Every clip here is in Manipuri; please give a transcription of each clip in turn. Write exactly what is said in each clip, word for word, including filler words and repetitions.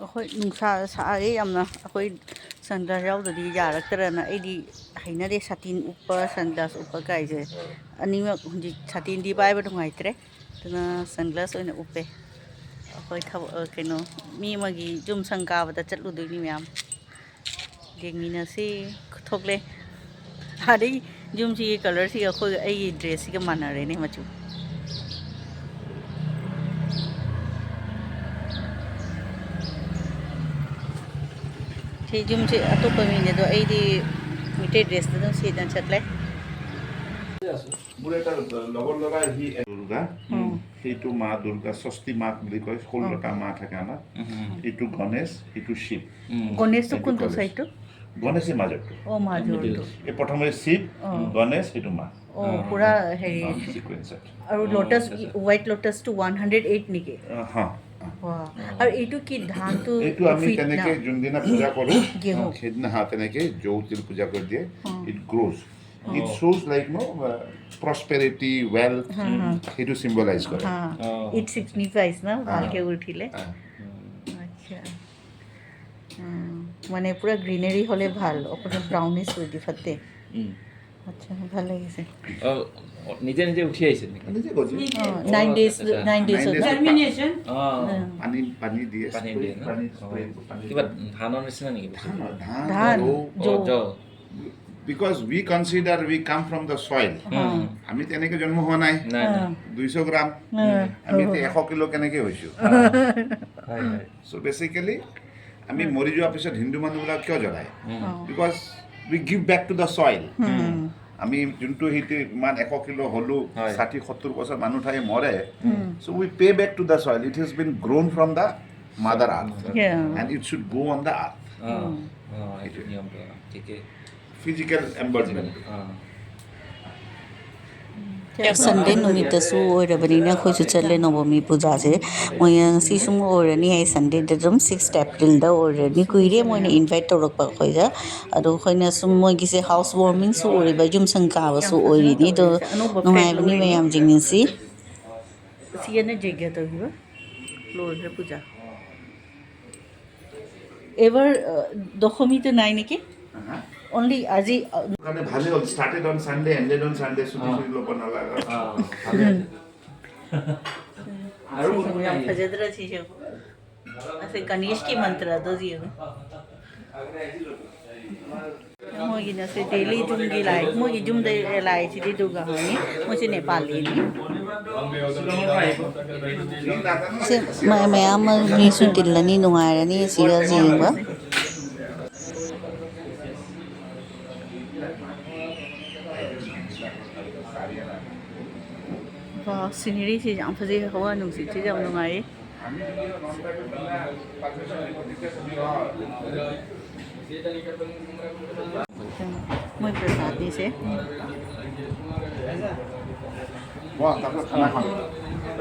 ꯑꯩꯈꯣꯏ ꯅꯨꯡꯁꯥ ꯁꯥꯔꯦ ꯌꯥꯝꯅ꯫ ꯑꯩꯈꯣꯏ ꯁꯟ ꯒ꯭ꯂꯥꯁ ꯌꯥꯎꯗꯗꯤ ꯌꯥꯔꯛꯇ꯭ꯔꯅ꯫ ꯑꯩꯗꯤ ꯍꯩꯅꯗꯦ ꯁꯥꯇꯤꯟ ꯎꯞꯄ, ꯁꯟ ꯒ꯭ꯂꯥꯁ ꯎꯞꯄ ꯀꯥꯏꯁꯦ꯫ ꯑꯅꯤꯃꯛ ꯍꯧꯖꯤꯛ ꯁꯥꯇꯤꯟꯗꯤ ꯄꯥꯏꯕ ꯅꯨꯡꯉꯥꯏꯇ꯭ꯔꯦ, ꯑꯗꯨꯅ ꯁꯟ ꯒ꯭ꯂꯥꯁ ꯑꯣꯏꯅ ꯎꯞꯄꯦ꯫ ꯑꯩꯈꯣꯏ ꯊꯕꯛ, ꯑ, ꯀꯩꯅꯣ, ꯃꯤ ꯑꯃꯒꯤ ꯌꯨꯝ ꯁꯪ ꯀꯥꯕꯗ ꯆꯠꯂꯨꯗꯣꯏꯅꯤ ꯃꯌꯥꯝ꯫ ꯌꯦꯡꯃꯤꯟꯅꯁꯤ꯫ ꯊꯣꯛꯂꯦ꯫ ꯑꯗꯩ ꯌꯨꯝꯁꯤꯒꯤ ꯀꯂꯔꯁꯤꯒ ꯑꯩꯈꯣꯏꯒ, ꯑꯩꯒꯤ ꯗ꯭ꯔꯦꯁꯁꯤꯒ ꯃꯥꯟꯅꯔꯦꯅꯦ ꯃꯆꯨ꯫ ꯁꯤ ꯌꯨꯝꯁꯦ ꯑꯇꯣꯞꯄ ꯃꯤꯅꯦ, ꯑꯗꯣ ꯑꯩꯗꯤ ꯃꯩꯇꯩ ꯗ꯭ꯔꯦꯁꯇ ꯑꯗꯨꯝ ꯁꯦꯠꯅ ꯆꯠꯂꯦ꯫ মোৰ এটা লগৰ ল'ৰা, সি দুৰ্গা, উম। সেইটো মা দুৰ্গা, ষষ্ঠী মাক বুলি কয়, ষোল্লটা অ। মা থাকে আমাৰ। উম। এইটো গণেশ, এইটো শিৱ। উম। গণেশটো এইটো কোনটো গণেশ। চাইডটো? গণেশে মাজৰটো। অ, মাজৰটো। এই প্ৰথমে শিৱ, অ। গণেশ, সেইটো মা। অ, অ। পুৰা হেৰি। অ, ছিকুৱেঞ্চত। আৰু অ, লটাছ, আচ্ছা, আচ্ছা। হোৱাইট লটাছটো ওৱান হাণ্ড্ৰেড এইট নেকি? অ, হা, হা। ৱাহ। অ। আৰু এইটো কি ধানটো? এইটো আমি ফিট না? তেনেকে যোনদিনা পূজা কৰোঁ, গেহু। সেইদিনা, হা, তেনেকে জৌ তিল পূজা কৰি দিয়ে। অ। It grows। O. It shows like, no, uh, prosperity, wealth, হা, হা। সেইটো চিম্বলাইজ কৰে। হা। অ। It signifies না, হা। ভালকে উঠিলে। হা। উম। আচ্ছা। উম, মানে পুৰা গ্ৰিনাৰী হ'লে ভাল, অকণমান ব্ৰাউনিছ হৈ দিয়ে ফাটে। উম। আচ্ছা, ভাল লাগিছে। অ, নিজে নিজে উঠি আহিছে নেকি? নিজে গজি। নিজে। অ, নাইন অ, ডেইজ, আচ্ছা, আচ্ছা। নাইন ডেইজ নাইন হ'ল। ডেইজ। জাৰ্মিনেশ্যন। অ। উম। পানী, পানী দিয়ে, পানী স্প্ৰে, দিয়ে ন? পানী অ। স্প্ৰে, পানী কিবা দিয়ে। ধানৰ নিচিনা নেকি বস্তুটো? ধান, ধান, ধান, জৌ। অ, জৌ। জৌ। Because we consider we come from the soil. উম। আমি তেনেকে জন্ম হোৱা নাই। নাই, নাই। অ। দুইশ গ্ৰাম। উম। আমি এতিয়া এশ কিলো কেনেকে হৈছো? অ। হয়, হয়। So basically, আমি উম। মৰি যোৱাৰ পিছত হিন্দু মানুহবিলাক কিয় জ্বলায়? উম। অ। Because we give back to the soil. উম। আমি যোনটো সেইটো ইমান এশ কিলো হ'লো, হয়। ষাঠি, সত্তৰ বছৰ মানুহ থাকে মৰে। উম। So we pay back to the soil. It has been grown from the mother earth. Yeah. And it should go on the earth. ꯑꯥ, ꯎꯝ꯫ ꯑꯥ, ꯑꯩꯁꯨ ꯅꯤꯌꯣꯝꯗꯣ, ꯑꯥ, ꯇꯤꯀꯦ꯫ Physical embodiment. ꯑꯥ꯫ Sunday ꯅꯨꯃꯤꯠꯇꯁꯨ ꯑꯣꯏꯔꯕꯅꯤꯅ ꯑꯩꯈꯣꯏꯁꯨ ꯆꯠꯂꯦ ꯅꯕꯃꯤ ꯄꯨꯖꯥꯁꯦ꯫ ꯃꯣꯏ ꯉꯁꯤ ꯁꯨꯝ ꯑꯣꯏꯔꯅꯤ ꯍꯥꯏ, Sundayꯗ ꯑꯗꯨꯝ sixth Aprilꯗ ꯑꯣꯏꯔꯅꯤ꯫ ꯀꯨꯏꯔꯦ ꯃꯣꯏꯅ invite ꯇꯧꯔꯛꯄ ꯑꯩꯈꯣꯏꯗ꯫ ꯑꯗꯣ ꯑꯩꯈꯣꯏꯅ ꯁꯨꯝ ꯃꯣꯏꯒꯤꯁꯦ house warmingꯁꯨ ꯑꯣꯏꯔꯤꯕ, ꯌꯨꯝ ꯁꯪ ꯀꯥꯕꯁꯨ ꯑꯣꯏꯔꯤꯅꯤ꯫ ꯑꯗꯣ ꯅꯨꯡꯉꯥꯏꯕꯅꯤ, ꯃꯌꯥꯝ ꯌꯦꯡꯃꯤꯟꯅꯁꯤ꯫ ꯁꯤ ꯑꯅ ꯌꯩꯒ ꯇꯧꯈꯤꯕ ꯂꯣꯏꯈ꯭ꯔꯦ ꯄꯨꯖꯥ꯫ এবাৰ, আহ, দশমীটো নাই নেকি? হা? অনলি আজি, আহ, কাৰণে ভালেই হ'ল, started on Sunday, ended on Sunday, ছুটি অ। ছুটি ল'ব নালাগে। অ, ভালেই। আৰু কোন কোন আহিছে? ꯐꯖꯗ꯭ꯔꯥ ꯁꯤꯁꯨ? ꯑꯁꯤ ꯒꯅꯦꯁꯀꯤ ꯃꯟꯇ꯭ꯔꯗꯣ ꯌꯦꯡꯉꯨ꯫ ꯃꯣꯏꯒꯤꯅ ꯁꯤ ꯗꯦꯂꯤ ꯌꯨꯝꯒꯤ ꯂꯥꯏ, ꯃꯣꯏꯒꯤ ꯌꯨꯝꯗ ꯂꯥꯏꯁꯤꯗꯤ ꯗꯨꯔꯒꯥ ꯍꯣꯏꯅꯤ, ꯃꯣꯏꯁꯤ ꯅꯦꯄꯥꯂꯤꯅꯤ꯫ ꯁꯤ ꯃ-, ꯃꯌꯥꯝ ꯑꯃ ꯃꯤꯁꯨ ꯇꯤꯜꯂꯅꯤ, ꯅꯨꯡꯉꯥꯏꯔꯅꯤ ꯁꯤꯒ ꯌꯦꯡꯕ꯫ ꯋꯥ, ꯁꯤꯅꯔꯤꯁꯤ ꯌꯥꯝ ꯐꯖꯩ, ꯍꯋꯥ ꯅꯨꯡꯁꯤꯠꯁꯤ ꯌꯥꯝ ꯅꯨꯡꯉꯥꯏꯌꯦ꯫ ꯃꯣꯏ ꯄ꯭ꯔꯁꯥꯗꯅꯤꯁꯦ꯫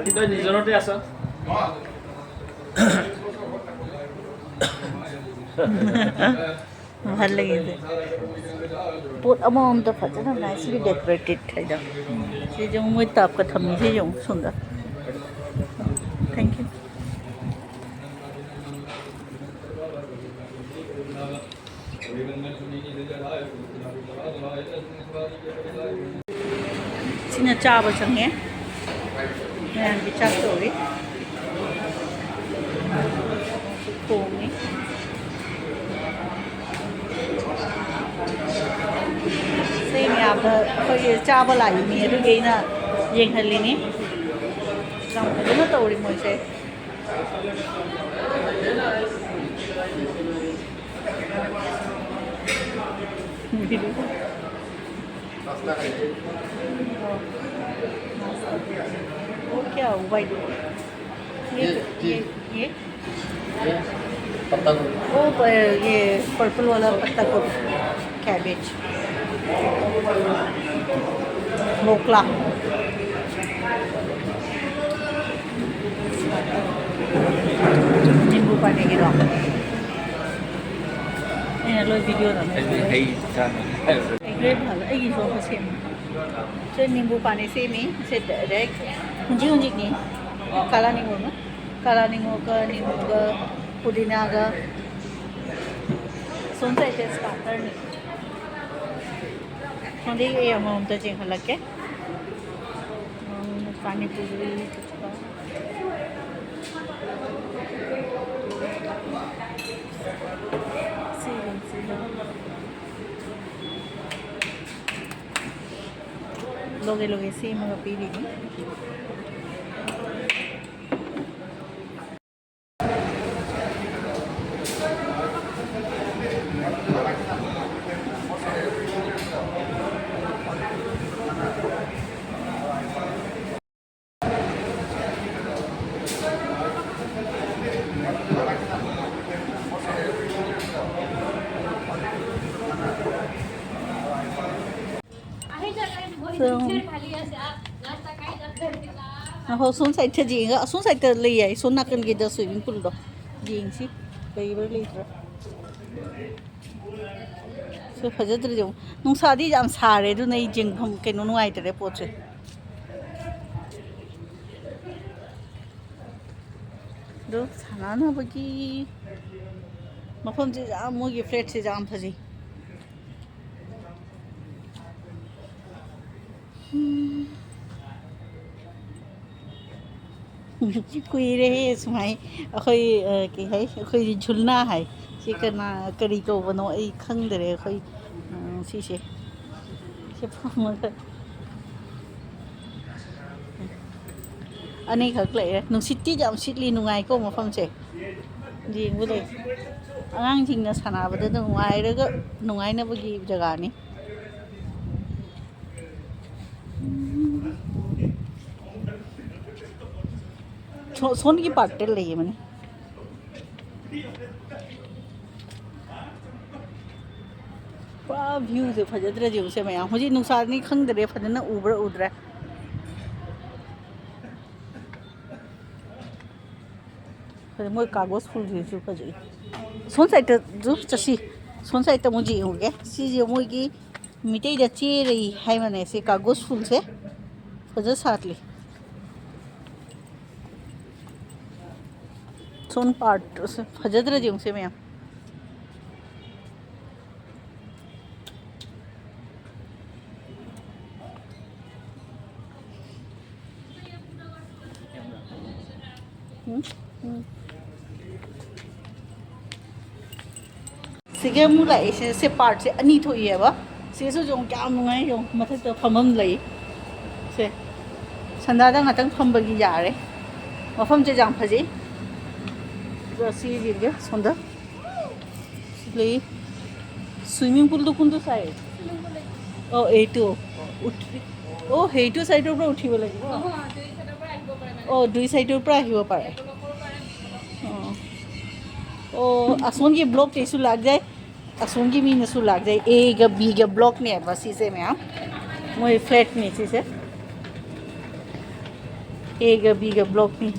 ꯁꯤ ꯅꯣꯏ ꯅꯤꯖꯅꯣꯇꯦ ꯑꯁ꯫ ꯃꯍꯜ ꯂꯩꯁꯦ꯫ ꯄꯣꯠ ꯑꯃꯃꯝꯗ ꯐꯖꯅ nicely decorated ꯍꯥꯏꯗꯣ꯫ ꯁꯤꯁꯦ ꯃꯣꯏ ꯇꯞꯀ ꯊꯝꯃꯤꯁꯦ ꯌꯦꯡꯉꯨ ꯁꯣꯝꯗ꯫ Thank you꯫ ꯁꯤꯅ ꯆꯥꯕ ꯆꯪꯉꯦ꯫ ꯃꯌꯥꯝꯒꯤ ꯆꯥꯛ ꯇꯧꯔꯤ꯫ ꯊꯣꯡꯉꯤ꯫ ꯁꯤ ꯃꯌꯥꯝꯗ ꯑꯩꯈꯣꯏꯒꯤ ꯆꯥꯕ ꯂꯥꯛꯏ ꯃꯤ ꯑꯗꯨꯒꯤ ꯑꯩꯅ ꯌꯦꯡꯍꯜꯂꯤꯅꯤ꯫ ꯌꯥꯝ ꯐꯖꯅ ꯇꯧꯔꯤ ꯃꯣꯏꯁꯦ꯫ वो क्या हुआ ये? ये, ये, ये, ये? ये पत्ता गोभी। वो प-, ये purple वाला पत्ता गोभी, cabbage, मोकला। नींबू पानी गिरा। ꯑꯩꯅ ꯂꯣꯏ video ꯅꯝꯃꯦ꯫ ꯑꯩꯗꯤ ꯍꯩ ꯆꯥꯅ ꯑꯩ grape ꯍꯥꯏꯕ ꯑꯩꯒꯤꯁꯨ ꯑꯃ ꯁꯦꯝꯃꯤ꯫ ꯁꯦ ꯅꯤꯝꯕꯨ ꯄꯥꯅꯤ ꯁꯦꯝꯃꯤ꯫ ꯁꯦ direct ꯍꯧꯖꯤꯛ ꯍꯧꯖꯤꯛꯅꯤ꯫ ꯀꯥꯂꯥ ꯅꯤꯡꯉꯣ ꯑꯃ, ꯀꯥꯂꯥ ꯅꯤꯡꯉꯣꯒ, ꯅꯤꯝꯕꯨꯒ, ꯄꯨꯗꯤꯅꯥꯒ, ꯁꯣꯝ ꯁꯥꯏꯠꯁꯦ ꯁ꯭ꯀꯥꯇꯔꯅꯤ꯫ ꯁꯣꯝꯗꯒꯤ ꯑꯩ ꯑꯃꯃꯝꯇ ꯆꯦꯟꯈꯠꯂꯛꯀꯦ꯫ ꯎꯝ, ꯄꯥꯅꯤꯄꯨꯔꯤ, ꯄꯨꯆꯀꯥ꯫ ꯁꯤꯒꯨꯝꯁꯤꯅ꯫ ꯂꯣꯒꯦ ꯂꯣꯒꯦ ꯁꯦꯝꯃꯒ ꯄꯤꯔꯤꯅꯤ꯫ ꯑꯍꯣ, ꯁꯣꯝ ꯁꯥꯏꯠꯇ ꯌꯦꯡꯉꯒ, ꯑꯁꯣꯝ ꯁꯥꯏꯠꯇ ꯂꯩ ꯍꯥꯏ, ꯁꯣꯝ ꯅꯥꯀꯟꯒꯤꯗ swimming poolꯗꯣ ꯌꯦꯡꯁꯤ, ꯂꯩꯕ꯭ꯔꯥ ꯂꯩꯇ꯭ꯔꯥ꯫ ꯁꯤ ꯐꯖꯗ꯭ꯔꯗꯤ ꯑꯃꯨꯛ꯫ ꯅꯨꯡꯁꯥꯗꯤ ꯌꯥꯝ ꯁꯥꯔꯦ, ꯑꯗꯨꯅ ꯑꯩ ꯌꯦꯡꯐꯝ ꯀꯩꯅꯣ ꯅꯨꯡꯉꯥꯏꯇꯔꯦ ꯄꯣꯠꯁꯦ꯫ ꯑꯗꯣ ꯁꯥꯟꯅꯅꯕꯒꯤ ꯃꯐꯝꯁꯦ ꯌꯥꯝ, ꯃꯣꯏꯒꯤ flatꯁꯦ ꯌꯥꯝ ꯐꯖꯩ꯫ ꯎꯝ꯫ ꯀꯨꯏꯔꯦꯍꯦ ꯁꯨꯃꯥꯏ ꯑꯩꯈꯣꯏ, ꯑ, ꯀꯩ ꯍꯥꯏ, ꯑꯩꯈꯣꯏꯗꯤ ꯖꯨꯜꯅꯥ ꯍꯥꯏ꯫ ꯁꯤ ꯀꯅꯥ, ꯀꯔꯤ ꯀꯧꯕꯅꯣ ꯑꯩ ꯈꯪꯗꯔꯦ꯫ ꯑꯩꯈꯣꯏ, ꯑ, ꯁꯤꯁꯦ꯫ ꯁꯤ ꯐꯝꯃꯒ ꯑꯅꯤꯈꯛ ꯂꯩꯔꯦ꯫ ꯅꯨꯡꯁꯤꯠꯇꯤ ꯌꯥꯝ ꯁꯤꯠꯂꯤ, ꯅꯨꯡꯉꯥꯏꯀꯣ ꯃꯐꯝꯁꯦ꯫ ꯌꯦꯡꯕꯗ ꯑꯉꯥꯡꯁꯤꯡꯅ ꯁꯥꯟꯅꯕꯗ ꯅꯨꯡꯉꯥꯏꯔꯒ, ꯅꯨꯡꯉꯥꯏꯅꯕꯒꯤ ꯖꯒꯥꯅꯤ꯫ ꯁꯣ-, ꯁꯣꯝꯒꯤ partꯇ ꯂꯩꯌꯦ ꯃꯅꯤ꯫ ꯄꯨꯔꯥ viewꯁꯦ ꯐꯖꯗ꯭ꯔꯗꯤ ꯌꯦꯡꯉꯨꯁꯦ ꯃꯌꯥꯝ꯫ ꯍꯧꯖꯤꯛ ꯅꯨꯡꯁꯥꯅꯤ ꯈꯪꯗ꯭ꯔꯦ, ꯐꯖꯅ ꯎꯕ꯭ꯔꯥ ꯎꯗ꯭ꯔꯦ꯫ ꯐꯖꯩ, ꯃꯣꯏ ꯀꯥꯒꯣꯁ ꯐꯨꯜꯁꯤꯁꯨ ꯐꯖꯩ꯫ ꯁꯣꯝ ꯁꯥꯏꯠꯇꯁꯨ ꯆꯠꯁꯤ꯫ ꯁꯣꯝ ꯁꯥꯏꯠꯇ ꯑꯃꯨꯛ ꯌꯦꯡꯉꯨꯒꯦ꯫ ꯁꯤꯁꯦ ꯃꯣꯏꯒꯤ ꯃꯤꯇꯩꯗ ꯆꯦꯔꯩ ꯍꯥꯏꯕꯅꯦ, ꯁꯤ ꯀꯥꯒꯣꯁ ꯐꯨꯜꯁꯦ ꯐꯖ ꯁꯥꯠꯂꯤ꯫ ꯁꯣꯝ part ꯐꯖꯗ꯭ꯔꯗꯤ ꯌꯦꯡꯉꯨꯁꯦ ꯃꯌꯥꯝ꯫ ꯎꯝ꯫ ꯁꯤꯒꯤ ꯑꯃꯨꯛ ꯂꯥꯛꯏꯁꯦ, ꯁꯤ ꯄꯥꯔꯠꯁꯦ ꯑꯅꯤ ꯊꯣꯛꯏꯑꯕ꯫ ꯁꯤꯁꯨ ꯌꯦꯡꯉꯨ, ꯀꯌꯥꯝ ꯅꯨꯡꯉꯥꯏ ꯌꯦꯡꯉꯨ, ꯃꯊꯛꯇ ꯐꯝꯐꯝ ꯂꯩ꯫ ꯁꯦ, ꯁꯟꯗꯥꯗ ꯉꯥꯛꯇꯪ ꯐꯝꯕꯒꯤ ꯌꯥꯔꯦ꯫ ꯃꯐꯝꯁꯦ ꯌꯥꯝ ꯐꯖꯩ꯫ ꯑꯗꯣ ꯁꯤ ꯌꯦꯡꯒꯦ ꯁꯣꯝꯗ꯫ ꯁꯤ ꯂꯩ꯫ চুইমিং পুলটো কোনটো চাইড? অ, এইটো। উঠি, অ, সেইটো চাইডৰ পৰা উঠিব লাগিব। অ, দুই চাইডৰ পৰা আহিব পাৰে। ꯑꯣ, ꯑꯣ, ꯑꯁꯣꯝꯒꯤ ꯕ꯭ꯂꯣꯛꯇꯩꯁꯨ ꯂꯥꯛꯆꯩ, ꯑꯁꯣꯝꯒꯤ ꯃꯤꯅꯁꯨ ꯂꯥꯛꯆꯩ꯫ ꯑꯦꯒ ꯕꯤꯒ ꯕ꯭ꯂꯣꯛꯅꯦꯕ ꯁꯤꯁꯦ ꯃꯌꯥꯝ, ꯃꯣꯏ ꯐ꯭ꯂꯦꯠꯅꯦ ꯁꯤꯁꯦ꯫ ꯑꯦꯒ ꯕꯤꯒ ꯕ꯭ꯂꯣꯛꯅꯤ꯫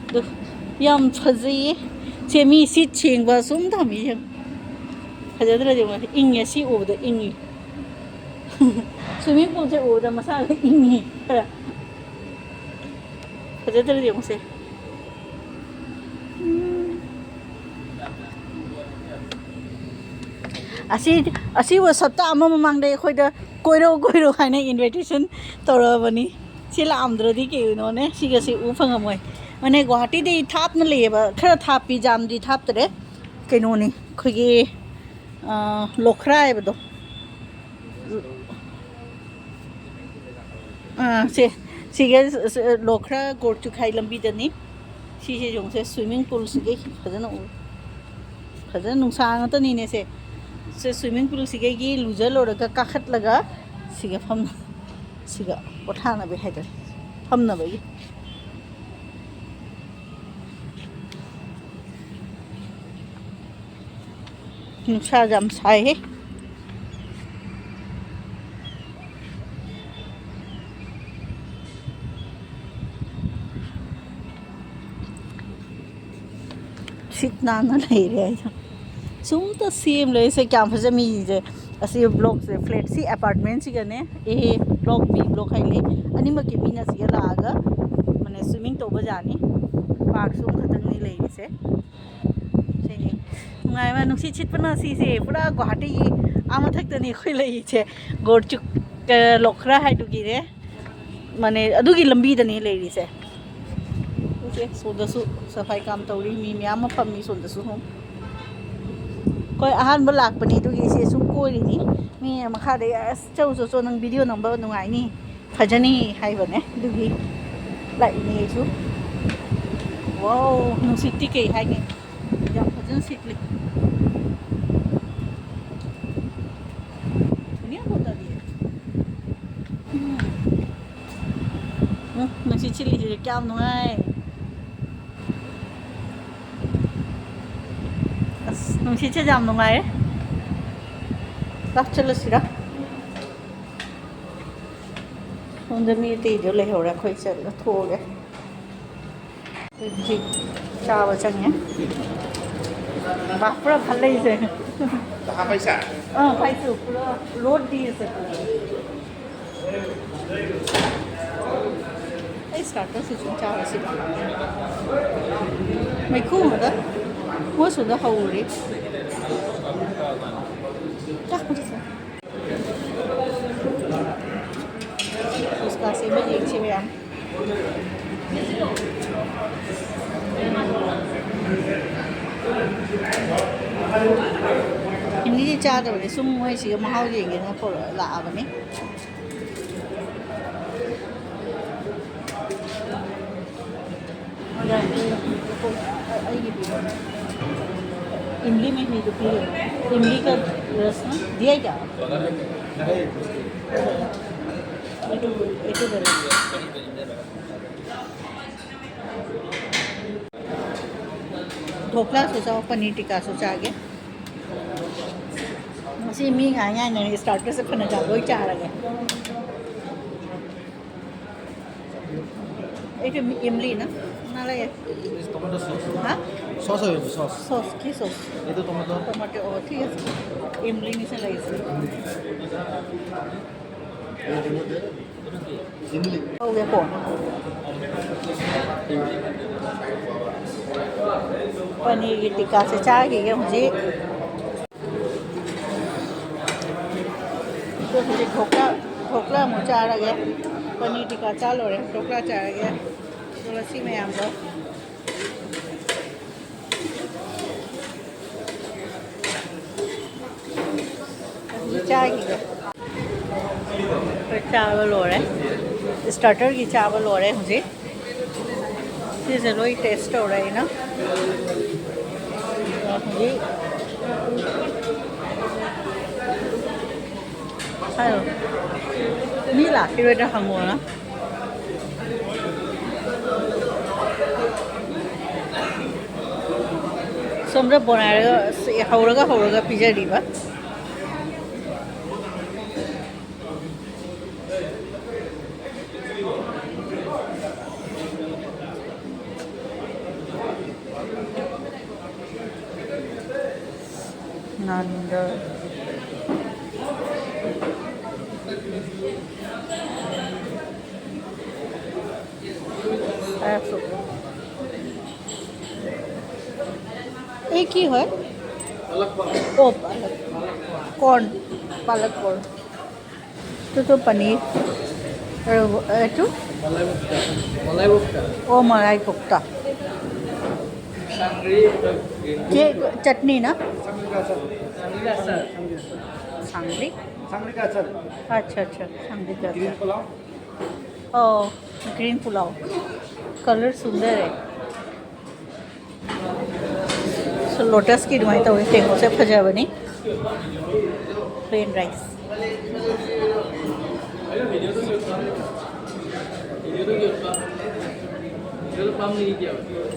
ꯑꯗꯨ ꯌꯥꯝ ꯐꯖꯩꯌꯦ꯫ ꯁꯦ ꯃꯤ ꯁꯤꯠ ꯁꯦꯡꯕ ꯁꯨꯝ ꯊꯝꯃꯤ ꯌꯦꯡꯉꯨ꯫ ꯐꯖꯗ꯭ꯔꯗꯤ ꯌꯦꯡꯉꯨ, ꯏꯪꯉꯦ꯫ ꯁꯤ ꯎꯕꯗ ꯏꯪꯉꯤ꯫ ꯁ꯭ꯋꯤꯃꯤꯡ ꯄꯨꯜꯁꯦ ꯎꯕꯗ ꯃꯁꯥꯒ ꯏꯪꯉꯤ ꯈꯔ꯫ ꯐꯖꯗ꯭ꯔꯗꯤ ꯌꯦꯡꯉꯨꯁꯦ꯫ ꯎꯝ꯫ ꯑꯁꯤ, ꯑꯁꯤꯕꯨ ꯁꯞꯇꯥ ꯑꯃ ꯃꯃꯥꯡꯗ ꯑꯩꯈꯣꯏꯗ "ꯀꯣꯏꯔꯛꯎ, ꯀꯣꯏꯔꯛꯎ" ꯍꯥꯏꯅ ꯏꯟꯚꯥꯏꯇꯦꯁꯟ ꯇꯧꯔꯛꯑꯕꯅꯤ꯫ ꯁꯤ ꯂꯥꯛꯑꯝꯗ꯭ꯔꯗꯤ ꯀꯩꯅꯣꯅꯦ, ꯁꯤꯒꯁꯤ ꯎ ꯐꯪꯉꯝꯃꯣꯏ꯫ ꯃꯅꯦ, ꯒꯨꯋꯥꯍꯥꯇꯤꯗꯩ ꯊꯥꯞꯅ ꯂꯩꯌꯦꯕ, ꯈꯔ ꯊꯥꯞꯄꯤ, ꯌꯥꯝꯗꯤ ꯊꯥꯞꯇ꯭ꯔꯦ꯫ ꯀꯩꯅꯣꯅꯤ, ꯑꯩꯈꯣꯏꯒꯤ, ꯑ, ꯂꯣꯈ꯭ꯔꯥ ꯍꯥꯏꯕꯗꯣ꯫ ꯑꯥ, ꯁꯦ, ꯁꯤꯒ ꯂꯣꯈ꯭ꯔꯥ ꯒꯣꯔꯆꯨꯛ ꯍꯥꯏ ꯂꯝꯕꯤꯗꯅꯤ꯫ ꯁꯤꯁꯦ ꯌꯦꯡꯉꯨꯁꯦ, ꯁ꯭ꯋꯤꯃꯤꯡ ꯄꯨꯜꯁꯤꯒꯤ ꯐꯖꯅ ꯎ-, ꯐꯖꯅ ꯅꯨꯡꯁꯥ ꯉꯥꯛꯇꯅꯤꯅꯦ ꯁꯦ꯫ ꯁꯦ, ꯁ꯭ꯋꯤꯃꯤꯡ ꯄꯨꯜꯁꯤꯗꯒꯤ ꯂꯨꯖ ꯂꯣꯏꯔꯒ ꯀꯥꯈꯠꯂꯒ ꯁꯤꯒ ꯐꯝ-, ꯁꯤꯒ ꯄꯣꯊꯥꯅꯕꯒꯤ ꯍꯥꯏꯇꯥꯔꯦ, ꯐꯝꯅꯕꯒꯤ꯫ ꯅꯨꯡꯁꯥ ꯌꯥꯝ ꯁꯥꯏꯍꯦ꯫ ꯁꯤꯠ ꯅꯥꯟꯅ ꯂꯩꯔꯦ ꯍꯥꯏꯗꯣ꯫ ꯁꯨꯝꯇ ꯁꯦꯝ ꯂꯩꯁꯦ, ꯀꯌꯥꯝ ꯐꯖ ꯃꯤꯁꯦ꯫ ꯑꯁꯤ ꯕ꯭ꯂꯣꯛꯁꯦ, ꯐ꯭ꯂꯦꯠꯁꯤ, ꯑꯦꯄꯥꯔꯠꯃꯦꯟꯁꯤꯒꯅꯦ, ꯑꯦ ꯕ꯭ꯂꯣꯛ, ꯕꯤ ꯕ꯭ꯂꯣꯛ ꯍꯥꯏ ꯂꯩ꯫ ꯑꯅꯤꯃꯛꯀꯤ ꯃꯤꯅ ꯁꯤꯗ ꯂꯥꯛꯑꯒ, ꯃꯥꯅꯦ, ꯁ꯭ꯋꯤꯃꯤꯡ ꯇꯧꯕ ꯌꯥꯅꯤ꯫ ꯄꯥꯔꯛꯁꯨ ꯑꯃꯈꯛꯇꯪꯅꯤ ꯂꯩꯔꯤꯁꯦ꯫ ꯁꯤꯅꯤ꯫ ꯅꯨꯡꯉꯥꯏꯕ, ꯅꯨꯡꯁꯤꯠ ꯁꯤꯠꯄꯅ ꯁꯤꯁꯦ ꯄꯨꯔꯥ ꯒꯨꯋꯥꯍꯥꯇꯤꯒꯤ ꯑꯥ ꯃꯊꯛꯇꯅꯤ ꯑꯩꯈꯣꯏ ꯂꯩꯔꯤꯁꯦ꯫ ꯒꯣꯔꯆꯨꯛ, ꯑ, ꯂꯣꯈ꯭ꯔꯥ ꯍꯥꯏꯗꯨꯒꯤꯅꯦ꯫ ꯃꯥꯅꯦ, ꯑꯗꯨꯒꯤ ꯂꯝꯕꯤꯗꯅꯦ ꯂꯩꯔꯤꯁꯦ꯫ ꯁꯦ, ꯁꯣꯝꯗꯁꯨ ꯁꯐꯥꯏ ꯀꯥꯝ ꯇꯧꯔꯤ, ꯃꯤ ꯃꯌꯥꯝ ꯑꯃ ꯐꯝꯃꯤ ꯁꯣꯝꯗꯁꯨ꯫ ꯑꯩꯈꯣꯏ ꯑꯍꯥꯟꯕ ꯂꯥꯛꯄꯅꯤ, ꯑꯗꯨꯒꯤ ꯏꯆꯦ ꯁꯨꯝ ꯀꯣꯏꯔꯤꯅꯤ꯫ ꯃꯤ ꯃꯈꯥꯗ, "ꯑꯁ, ꯆꯧ, ꯆꯧ, ꯆꯧ, ꯅꯪ ꯚꯤꯗꯤꯑꯣ ꯅꯝꯕ ꯅꯨꯡꯉꯥꯏꯅꯤ, ꯐꯖꯅꯤ" ꯍꯥꯏꯕꯅꯦ, ꯑꯗꯨꯒꯤ ꯂꯥꯛꯏꯅꯦ ꯑꯩꯁꯨ꯫ ꯋꯥꯎ, ꯅꯨꯡꯁꯤꯠꯇꯤ ꯀꯩ ꯍꯥꯏꯅꯤ, ꯌꯥꯝ ꯐꯖꯅ ꯁꯤꯠꯂꯤ꯫ ꯎꯝ꯫ ꯎꯝ, ꯅꯨꯡꯁꯤꯠ ꯁꯤꯠꯂꯤꯁꯤꯗꯤ ꯀꯌꯥꯝ ꯅꯨꯡꯉꯥꯏ꯫ ꯑꯁ, ꯅꯨꯡꯁꯤꯠꯁꯦ ꯌꯥꯝ ꯅꯨꯡꯉꯥꯏꯔꯦ꯫ ꯆꯥꯛ ꯆꯠꯂꯁꯤꯔ? ꯁꯣꯝꯗ ꯃꯤ ꯑꯇꯩꯗꯣ ꯂꯩꯍꯧꯔꯦ, ꯑꯩꯈꯣꯏ ꯆꯠꯂ ꯊꯣꯛꯑꯒꯦ꯫ ꯍꯧꯖꯤꯛ ꯆꯥꯕ ꯆꯪꯉꯦ꯫ ꯕꯥ, ꯄꯨꯔꯥ ꯐꯜ ꯂꯩꯁꯦ꯫ ꯀꯍꯥ ꯄꯩꯁꯥ? ꯑꯥ, ꯄꯩꯁꯥ ꯄꯨꯔꯥ ꯂꯣꯗ ꯗꯤꯌꯦ ꯁꯦ꯫ ꯑꯩ ꯁ꯭ꯇꯥꯔꯇꯔꯁꯤ ꯁꯨꯝ ꯆꯥꯔꯁꯤꯕ꯫ ꯃꯩꯈꯨ ꯑꯃꯗ ꯃꯣꯏꯁꯨꯗ ꯍꯧꯔꯤ꯫ ꯆꯥꯛ ꯄꯨꯔꯛꯑꯣ꯫ ꯐꯨꯁꯀꯥꯁꯦ ꯑꯃ ꯌꯦꯡꯁꯤ ꯃꯌꯥꯝ꯫ ꯏꯝꯂꯤꯗꯤ ꯆꯥꯗꯕꯅꯤ, ꯁꯨꯝ ꯃꯣꯏꯁꯤꯒ ꯃꯍꯥꯎ ꯌꯦꯡꯒꯦꯅ ꯄꯨꯔꯛ-, ꯂꯥꯛꯑꯕꯅꯤ꯫ ꯑꯩꯒꯤ ꯄꯤꯔꯣ꯫ ꯏꯝꯂꯤ ꯃꯍꯤꯗꯨ ꯄꯤꯔꯣ꯫ ꯏꯝꯂꯤ ꯀ ꯔꯁꯅ ꯗꯤꯌꯥ ꯀꯌꯥ? ꯙꯣꯀ꯭ꯂꯥꯁꯨ ꯆꯥꯎ, ꯄꯅꯤꯔ ꯇꯤꯛꯀꯥꯁꯨ ꯆꯥꯒꯦ꯫ ꯉꯁꯤ ꯃꯤ ꯉꯥꯏ ꯉꯥꯏꯅ ꯁ꯭ꯇꯥꯔꯇꯔꯁꯦ ꯐꯅ ꯌꯥꯝ ꯂꯣꯏ ꯆꯥꯔꯒꯦ꯫ ꯑꯩꯁꯨ ꯏꯝꯂꯤꯅ ꯉꯥ ꯂꯩꯌꯦ꯫ Tomato sauce. ꯍꯥ? Sauce ꯑꯣꯏꯔꯁꯨ sauce. Sauce, কি sauce? এইটো tomato. Tomato, ꯑꯣ, ঠিক আছে। ꯏꯝꯂꯤꯅꯤꯁꯦ ꯂꯩꯁꯦ꯫ ꯍꯧꯒꯦꯀꯣ꯫ ꯄꯅꯤꯔꯒꯤ ꯇꯤꯛꯀꯥꯁꯦ ꯆꯥꯈꯤꯒꯦ ꯍꯧꯖꯤꯛ꯫ ꯑꯗꯣ ꯍꯧꯖꯤꯛ ꯙꯣꯀ꯭ꯂꯥ, ꯙꯣꯀ꯭ꯂꯥ ꯑꯃꯨꯛ ꯆꯥꯔꯒꯦ꯫ ꯄꯅꯤꯔ ꯇꯤꯛꯀꯥ ꯆꯥ ꯂꯣꯏꯔꯦ, ꯙꯣꯀ꯭ꯂꯥ ꯆꯥꯔꯒꯦ꯫ ꯇꯨꯂꯁꯤ ꯃꯌꯥꯝꯗꯣ꯫ ꯑꯗꯨꯝ ꯆꯥꯈꯤꯒꯦ꯫ ꯑꯩꯈꯣꯏ ꯆꯥꯕ ꯂꯣꯏꯔꯦ꯫ ꯁ꯭ꯇꯥꯔꯇꯔꯒꯤ ꯆꯥꯕ ꯂꯣꯏꯔꯦ ꯍꯧꯖꯤꯛ꯫ ꯁꯤꯁꯦ ꯂꯣꯏ ꯇꯦꯁ ꯇꯧꯔꯦ ꯑꯩꯅ꯫ ꯍꯧꯖꯤꯛ ꯍꯥꯏꯌꯣ꯫ ꯃꯤ ꯂꯥꯛꯈꯤꯔꯣꯏꯗ꯭ꯔꯥ ꯍꯪꯉꯣꯅ꯫ ꯁꯣꯝꯗ ꯕꯣꯔꯥ ꯍꯧꯔꯒ, ꯍꯧꯔꯒ, ꯍꯧꯔꯒ ꯄꯤꯖꯔꯤꯕ꯫ ꯅꯥꯅꯤꯡꯗ꯫ ये की है? ओ, पालक। कॉर्न, पालक कॉर्न। এইটো তো পনীৰ। আৰু এইটো? মলাই কোফটা। মলাই কোফটা। অ, মলাই কোফটা। চাংৰি, গ্ৰীণ। কি চাটনি না? চাংৰি আচাৰ। চাংৰি আচাৰ। চাংৰি? চাংৰি আচাৰ। আচ্ছা, আচ্ছা, চাংৰি আচাৰ। গ্ৰীণ পোলাও। অ, গ্ৰীণ পোলাও। कलर सुंदर है। ꯁꯣ, ꯂꯣꯇꯁꯀꯤ ꯑꯗꯨꯃꯥꯏꯅ ꯇꯧꯋꯦ, ꯇꯦꯡꯀꯣꯠꯁꯦ ꯐꯖꯕꯅꯤ꯫ Plane rice.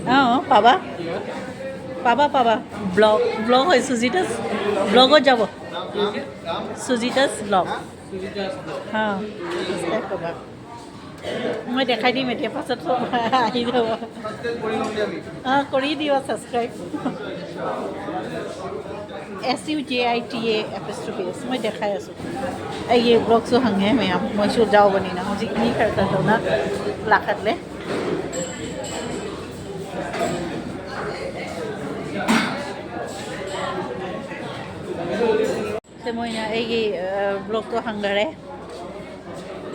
ꯑꯥ, ꯄꯥꯕ? ꯄꯥꯕ, ꯄꯥꯕ꯫ ব্লগ, ব্লগ হয় সুজিতাস, ব্লগত যাব। সুজিতাস ব্লগ। হা, ছাবস্ক্ৰাইব কৰিবা। মই দেখাই দিম এতিয়া, পাছত আহি যাব। ছাবস্ক্ৰাইব কৰি ল'ম দিয়া আমি। অ, কৰি দিবা subscribe. S U J I T A apostrophe S। মই দেখাই আছোঁ। ꯑꯩꯒꯤ ꯕ꯭ꯂꯣꯛꯁꯨ ꯍꯪꯉꯦ ꯃꯌꯥꯝ, ꯃꯣꯏꯁꯨ ꯌꯥꯎꯕꯅꯤꯅ꯫ ꯍꯧꯖꯤꯛ ꯃꯤ ꯈꯔ ꯈꯔ ꯇꯧꯅ ꯂꯥꯛꯈꯠꯂꯦ꯫ ꯁꯦ ꯃꯣꯏꯅ ꯑꯩꯒꯤ, ꯑ, ꯕ꯭ꯂꯣꯛꯇꯣ ꯍꯪꯈꯔꯦ꯫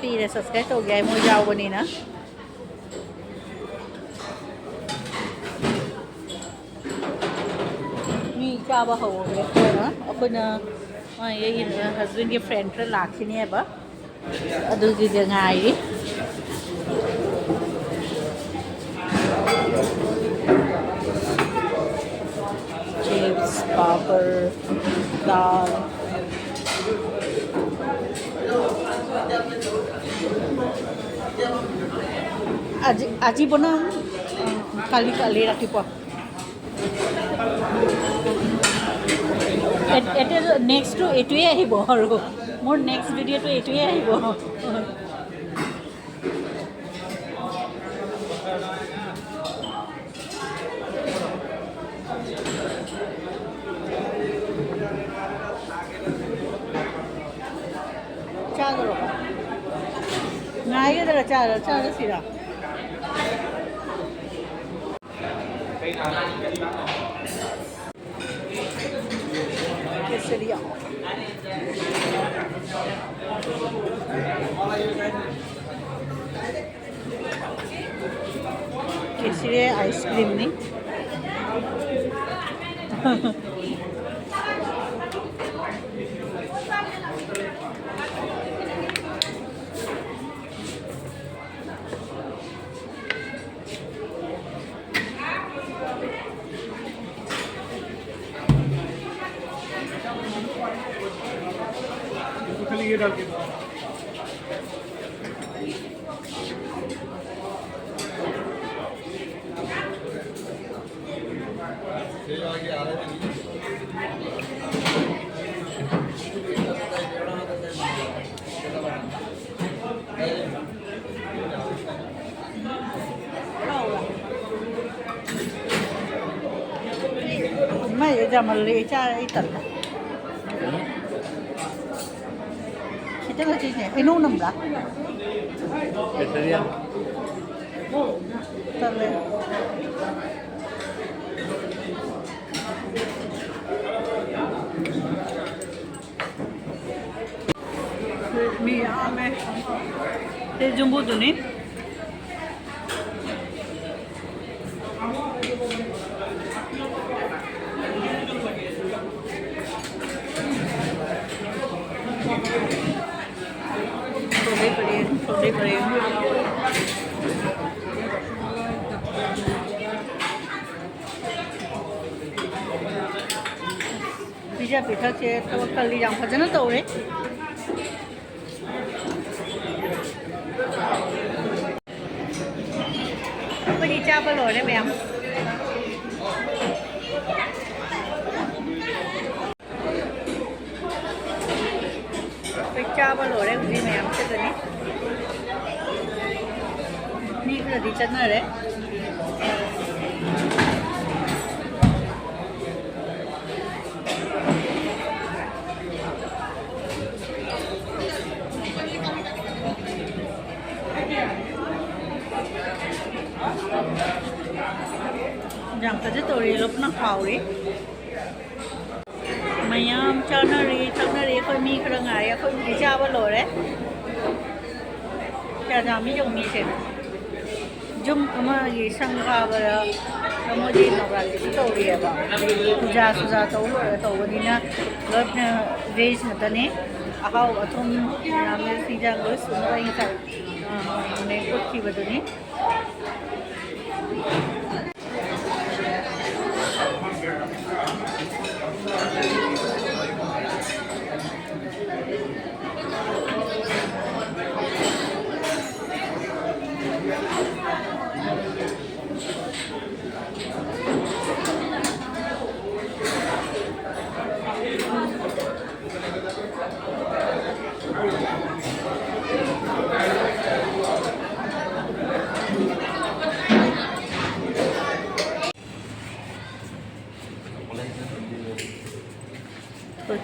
ꯄꯤꯔꯦ, ꯁꯕꯁꯀ꯭ꯔꯥꯏꯕ ꯇꯧꯒꯦ ꯍꯥꯏ, ꯃꯣꯏ ꯌꯥꯎꯕꯅꯤꯅ꯫ ꯆꯥꯕ ꯍꯧꯔꯒꯦ ꯑꯩꯈꯣꯏꯅ꯫ ꯑꯩꯈꯣꯏꯅ, ꯑ, ꯑꯩꯒꯤ ꯍꯁꯕꯦꯟꯒꯤ ꯐ꯭ꯔꯦꯟ ꯈꯔ ꯂꯥꯛꯈꯤꯅꯦꯕ, ꯑꯗꯨꯒꯤꯗ ꯉꯥꯏꯔꯤ꯫ ꯆꯤꯞꯁ, ꯄꯥꯄꯔ, ꯗꯥꯜ꯫ আজি, আজি বনাম, কালি, কালি ৰাতিপুৱা। এত-, এতিয়া নেক্সটটো এইটোৱে আহিব আৰু। মোৰ নেক্সট ভিডিঅ'টো এইটোৱে আহিব। ꯆꯥꯗꯣꯔꯕ? ꯉꯥꯏꯒꯗ꯭ꯔꯥ? ꯆꯥꯔ-, ꯆꯥꯔꯁꯤꯔꯥ? ꯀꯦꯁꯔꯤꯌꯥ꯫ ꯀꯦꯁꯔꯤꯌꯥ ꯑꯥꯏꯁ ꯀ꯭ꯔꯤꯝꯅꯤ꯫ ꯃꯥꯏꯁꯦ ꯌꯥꯝꯃꯜꯂꯦ, ꯑꯩ ꯆꯥ-, ꯑꯩ ꯇꯜꯂꯦ꯫ ꯈꯤꯇꯪ ꯈꯛ ꯆꯤꯅꯤ꯫ ꯍꯩꯅꯧ ꯅꯝꯕ꯭ꯔꯥ? ꯀꯦꯁꯔꯤꯌꯥ꯫ ꯇꯜꯂꯦ꯫ ꯃꯤ ꯌꯥꯝꯃꯦ꯫ ꯁꯤ ꯖꯨꯝꯕꯣꯗꯨꯅꯤ꯫ ꯁꯣꯗꯩ ꯄꯔꯦꯡ, ꯁꯣꯗꯩ ꯄꯔꯦꯡ꯫ ꯄꯤꯖ ꯄꯤꯊꯛꯁꯦ ꯊꯕꯛ ꯀꯜꯂꯤ, ꯌꯥꯝ ꯐꯖꯅ ꯇꯧꯔꯦ꯫ ꯑꯩꯈꯣꯏꯗꯤ ꯆꯥꯕ ꯂꯣꯏꯔꯦ ꯃꯌꯥꯝ꯫ ꯑꯩꯈꯣꯏ ꯆꯥꯕ ꯂꯣꯏꯔꯦ ꯍꯧꯖꯤꯛ ꯃꯌꯥꯝ ꯆꯠꯀꯅꯤ꯫ ꯃꯤ ꯈꯔꯗꯤ ꯆꯠꯅꯔꯦ꯫ ꯌꯥꯝ ꯐꯖ ꯇꯧꯔꯤ, ꯂꯣꯛꯅ ꯍꯥꯎꯔꯤ꯫ ꯃꯌꯥꯝ ꯆꯥꯅꯔꯤ, ꯊꯛꯅꯔꯤ꯫ ꯑꯩꯈꯣꯏ ꯃꯤ ꯈꯔ ꯉꯥꯏꯔꯦ, ꯑꯩꯈꯣꯏꯕꯨꯗꯤ ꯆꯥꯕ ꯂꯣꯏꯔꯦ꯫ ꯀꯌꯥ ꯌꯥꯝꯃꯤ ꯌꯦꯡꯉꯨ ꯃꯤꯁꯦ꯫ ꯌꯨꯝ ꯑꯃꯒꯤ ꯁꯪ ꯀꯥꯕꯗ ꯃꯣꯏꯗꯤ ꯅꯣꯕ꯭ꯔꯥꯇꯤꯁꯨ ꯇꯧꯔꯤꯑꯕ꯫ ꯄꯨꯖꯥ ꯁꯨꯖꯥ ꯇꯧ ꯂꯣꯏꯔ ꯇꯧꯕꯅꯤꯅ ꯂꯣꯏꯅ ꯚꯦꯖ ꯉꯥꯛꯇꯅꯤ꯫ ꯑꯍꯥꯎ ꯑꯊꯨꯝ ꯃꯌꯥꯝꯅ ꯁꯤꯡꯖꯥꯡ ꯂꯣꯏ ꯁꯨꯅꯕ ꯑꯩ ꯉꯁꯥꯏ, ꯑ, ꯃꯦ ꯐꯨꯠꯈꯤꯕꯗꯨꯅꯤ꯫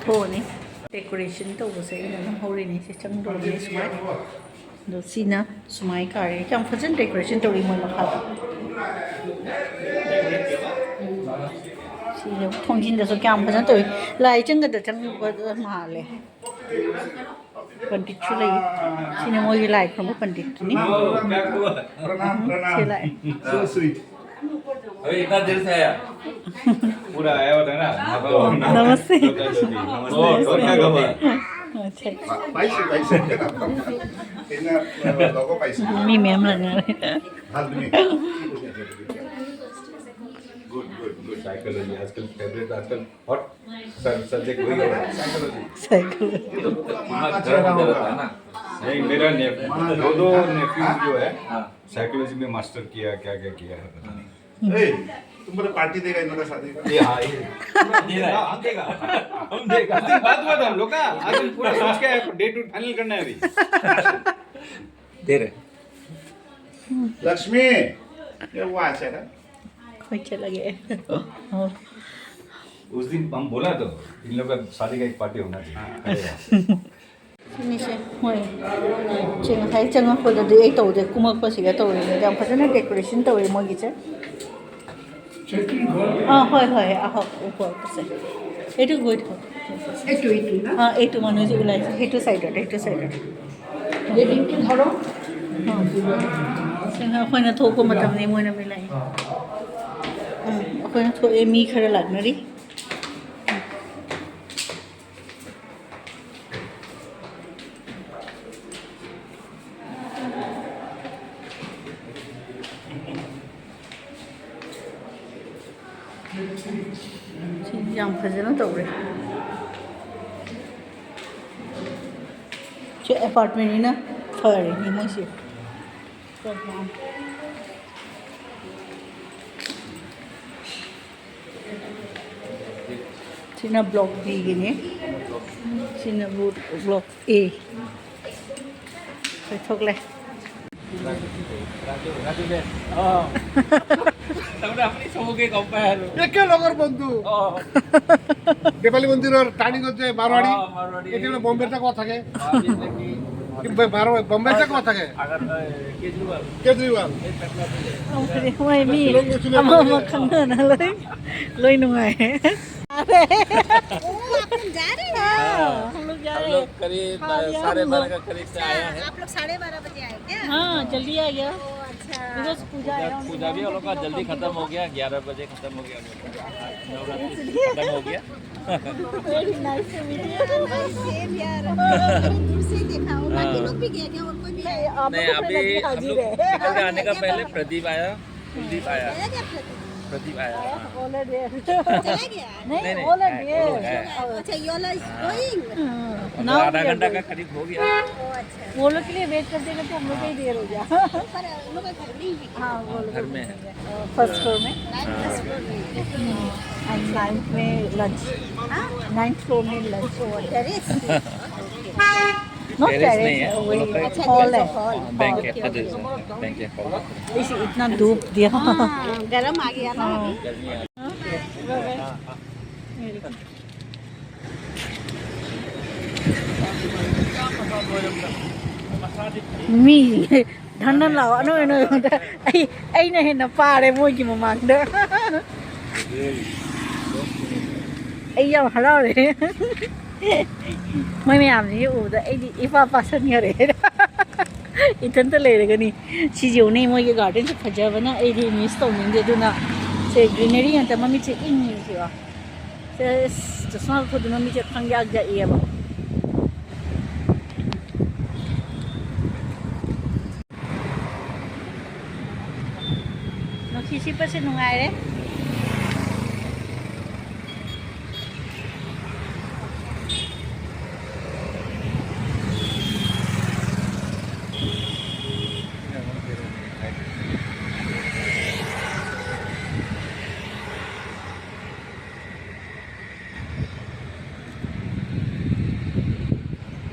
ꯊꯣꯛꯑꯅꯤ꯫ Decoration ꯇꯧꯕꯁꯦ ꯑꯩꯅ ꯑꯗꯨꯝ ꯍꯧꯔꯤꯅꯤ꯫ ꯁꯤ ꯆꯪꯗꯧꯔꯕꯅꯤ ꯁꯨꯃꯥꯏꯅ꯫ ꯑꯗꯣ ꯁꯤꯅ ꯁꯨꯃꯥꯏꯅ ꯀꯥꯔꯦ꯫ ꯌꯥꯝ ꯐꯖꯅ decoration ꯇꯧꯔꯤ ꯃꯣꯏ ꯃꯈꯥꯗ꯫ ꯁꯤꯅ ꯊꯣꯡꯖꯤꯟꯗꯁꯨ ꯀꯌꯥꯝ ꯐꯖꯅ ꯇꯧꯏ꯫ ꯂꯥꯏ ꯆꯪꯒꯗ꯭ꯔꯥ ꯆꯪꯉꯣꯏꯗ꯭ꯔꯥ ꯃꯥꯜꯂꯦ꯫ ꯄꯟꯗꯤꯠꯁꯨ ꯂꯩ꯫ ꯁꯤꯅ ꯃꯣꯏꯒꯤ ꯂꯥꯏ ꯈꯨꯔꯨꯝꯕ ꯄꯟꯗꯤꯠꯇꯨꯅꯤ꯫ ꯎꯝ, ꯁꯤ ꯂꯥꯛꯑꯦ꯫ So sweet. अभी इतना देर से आया। पूरा आया होता है ना। नमस्ते। नमस्ते। और, और क्या खबर? ꯄꯥꯏꯁꯤ, ꯄꯥꯏꯁꯤ꯫ ꯀꯩꯅꯣ, ꯂꯣꯒꯣ ꯄꯥꯏꯁꯤ꯫ ꯃꯤ ꯃꯌꯥꯝ ꯂꯥꯛꯅꯔꯦ꯫ ꯍꯥꯟꯅ ꯃꯤ꯫ Good, good, good. Psychology, आजकल फेवरेट, आजकल हॉट सब्जेक्ट वही हो रहा है, साइकोलॉजी। साइकोलॉजी। दिमाग अच्छा रहा होगा। नहीं, मेरा ने-, दो, दो नेफ्यूज जो है, हाँ। साइकोलॉजी में मास्टर किया, क्या क्या किया है, पता नहीं। ए, तुम बोले पार्टी देगा इन्होंने शादी का? ये, हाँ, ये। दे रहा है। हम देगा। हम देगा। उस दिन बात हुआ था हम लोग का, आज हम पूरा सोच के आए, डेट फाइनल करना है अभी। दे रहे। लक्ष्मी, ये वो आ रहा है। कोई चला गया है। हाँ। उस दिन हम बोला तो, इन लोग का शादी का एक पार्टी होना चाहिए। हाँ। अरे यार। ꯁꯤꯅꯤꯁꯦ ꯃꯣꯏ꯫ ꯁꯤ ꯉꯁꯥꯏ ꯆꯪꯉꯛꯄꯗꯗꯤ ꯑꯩ ꯇꯧꯗꯦ, ꯀꯨꯝꯃꯛꯄꯁꯤꯒ ꯇꯧꯔꯤꯅꯦ꯫ ꯌꯥꯝ ꯐꯖꯅ ꯗꯦꯀꯣꯔꯦꯁꯟ ꯇꯧꯋꯦ ꯃꯣꯏꯒꯤꯁꯦ꯫ ꯑꯥ, ꯍꯣꯏ, ꯍꯣꯏ, ꯑꯍꯣ, ꯎꯄꯣꯛꯁꯦ꯫ এইটো গৈ থাকক। এইটো, এইটো না? ꯑꯥ, এইটো মানুহ যে ওলাইছে, সেইটো চাইডত, সেইটো চাইডত। ৱেডিংটো ধৰক। ꯑꯥ, ꯁꯤ ꯑꯩꯈꯣꯏꯅ ꯊꯣꯛꯄ ꯃꯇꯝꯅꯤ ꯃꯣꯏꯅ ꯃꯤꯂꯥꯏ꯫ ꯎꯝ, ꯑꯩꯈꯣꯏꯅ ꯊꯣꯛꯑꯦ, ꯃꯤ ꯈꯔ ꯂꯥꯛꯅꯔꯤ꯫ ꯁꯤ ꯌꯥꯝ ꯐꯖꯅ ꯇꯧꯔꯦ꯫ ꯁꯤ ꯑꯦꯄꯥꯔꯠꯃꯦꯟꯅꯤꯅ ꯐꯔꯦꯅꯦ ꯃꯣꯏꯁꯦ꯫ ꯁꯤꯅ ꯕ꯭ꯂꯣꯛ ꯕꯤꯒꯤꯅꯤ꯫ ꯁꯤꯅ ꯕ꯭ꯂꯣꯛ ꯑꯦ꯫ ꯂꯣꯏꯊꯣꯛꯂꯦ꯫ ৰাজু, ৰাজু দে। অ। তাৰমানে আপুনি চবকে গম পায় আৰু। একেলগৰ বন্ধু। অ। দেৱালী মন্দিৰৰ টাৰ্ণিঙত যে মাৰোৱাৰী, অ, মাৰোৱাৰী। এতিয়া বোলে বম্বেৰ এটা কোৱা থাকে। অ, এইবিলাক কি? কি ব-, মাৰোৱাৰী, বম্বেৰ এটা কোৱা থাকে। আগৰ, এ, কেজৰিৱাল। কেজৰিৱাল। এই পেটলা বোলে। ꯍꯣꯏ, ꯃꯤ ꯑꯃ ꯑꯃ ꯈꯪꯅꯅ ꯂꯣꯏ, ꯂꯣꯏ ꯅꯨꯡꯉꯥꯏ꯫ ओ, आप लोग जा रहे हैं? हाँ, हम लोग जा हम रहे लोग हैं। करीब, हाँ, अ, यार, साढ़े हम लोग बारह का करीब से आया है। आप लोग साढ़े बारह बजे आए क्या? हाँ, जल्दी आ गया। ओ, अच्छा। Because पूजा है ना, उनके पूजा भी हम लोग का जल्दी खत्म हो गया, ग्यारह बजे खत्म हो गया, नवरात्रि खत्म हो गया। Very nice to meet you. Same here. दूर से ही देखा, और बाकी लोग भी गए क्या? और कोई भी आया? नहीं, अभी हम लोग निकल के आने का पहले प्रदीप आया, कुलदीप आया। आया क्या प्रदीप? प्रदीप आया, हाँ। Already. चला गया? नहीं, नहीं, नहीं, already. अच्छा, you all are going? मतलब आधा घंटा का करीब हो गया। वो लोग के लिए वेट करते करते हम लोग का ही देर हो गया। पर उन लोग का घर में ही है। हाँ, वो लोग घर में है। फर्स्ट फ्लोर में। नाइन्थ फ्लोर में। एंड नाइन्थ में लंच। हाँ? नाइन्थ फ्लोर में लंच। ओ, टेरेस। नो टेरेस नहीं है, वो लोग का हॉल है। बैंक है, बैंक है, हॉल। इस, इतना धूप दिया। हाँ, गर्म आ गया ना। हाँ। ꯃꯤ ꯙꯟ ꯙꯟ ꯂꯥꯎ, ꯑꯅꯣꯏ ꯑꯅꯣꯏꯕꯗ꯫ ꯑꯩ, ꯑꯩꯅ ꯍꯦꯟꯅ ꯄꯥꯔꯦ ꯃꯣꯏꯒꯤ ꯃꯃꯥꯡꯗ꯫ ꯑꯩ ꯌꯥꯝ ꯍꯔꯥꯎꯔꯦ꯫ ꯃꯣꯏ ꯃꯌꯥꯝꯁꯤ ꯎꯕꯗ ꯑꯩꯗꯤ ꯏꯄꯥ ꯄꯥꯁꯟꯈꯔꯦ꯫ ꯏꯊꯟꯇ ꯂꯩꯔꯒꯅꯤ꯫ ꯁꯤ ꯌꯦꯡꯉꯨꯅꯦ, ꯃꯣꯏꯒꯤ ꯒꯥꯔꯗꯦꯟꯁꯦ ꯐꯖꯕꯅ ꯑꯩꯗꯤ ꯃꯤꯁ ꯇꯧꯅꯤꯡꯗꯦ꯫ ꯑꯗꯨꯅ ꯁꯦ ꯒ꯭ꯔꯤꯅꯔꯤ ꯉꯥꯛꯇ, ꯃꯃꯤꯠꯁꯦ ꯏꯪꯉꯤꯁꯤꯕ꯫ ꯁꯦ, ꯑꯁ, ꯆꯁꯃꯥ ꯂꯧꯊꯣꯛꯑꯗꯤ ꯃꯃꯤꯠꯁꯦ ꯈꯪꯌꯥꯛ ꯌꯥꯛꯑꯦꯕ꯫ ꯅꯨꯡꯁꯤꯠ ꯁꯤꯠꯄꯁꯦ ꯅꯨꯡꯉꯥꯏꯔꯦ꯫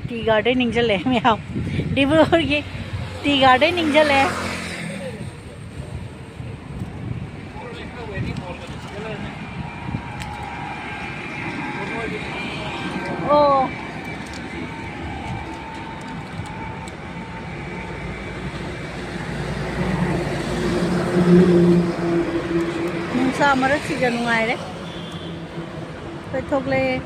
ꯇꯤ ꯒꯥꯔꯗꯦꯟ ꯅꯤꯡꯁꯤꯡꯂꯛꯑꯦ ꯃꯌꯥꯝ꯫ ꯗꯤꯕ꯭ꯔꯨꯒꯔꯒꯤ ꯇꯤ ꯒꯥꯔꯗꯦꯟ ꯅꯤꯡꯁꯤꯡꯂꯛꯑꯦ꯫ ꯑꯣ꯫ ꯅꯨꯡꯁꯥ ꯃꯔꯛꯁꯤꯗ ꯅꯨꯡꯉꯥꯏꯔꯦ꯫ ꯑꯩꯈꯣꯏ ꯊꯣꯛꯂꯛꯑꯦ꯫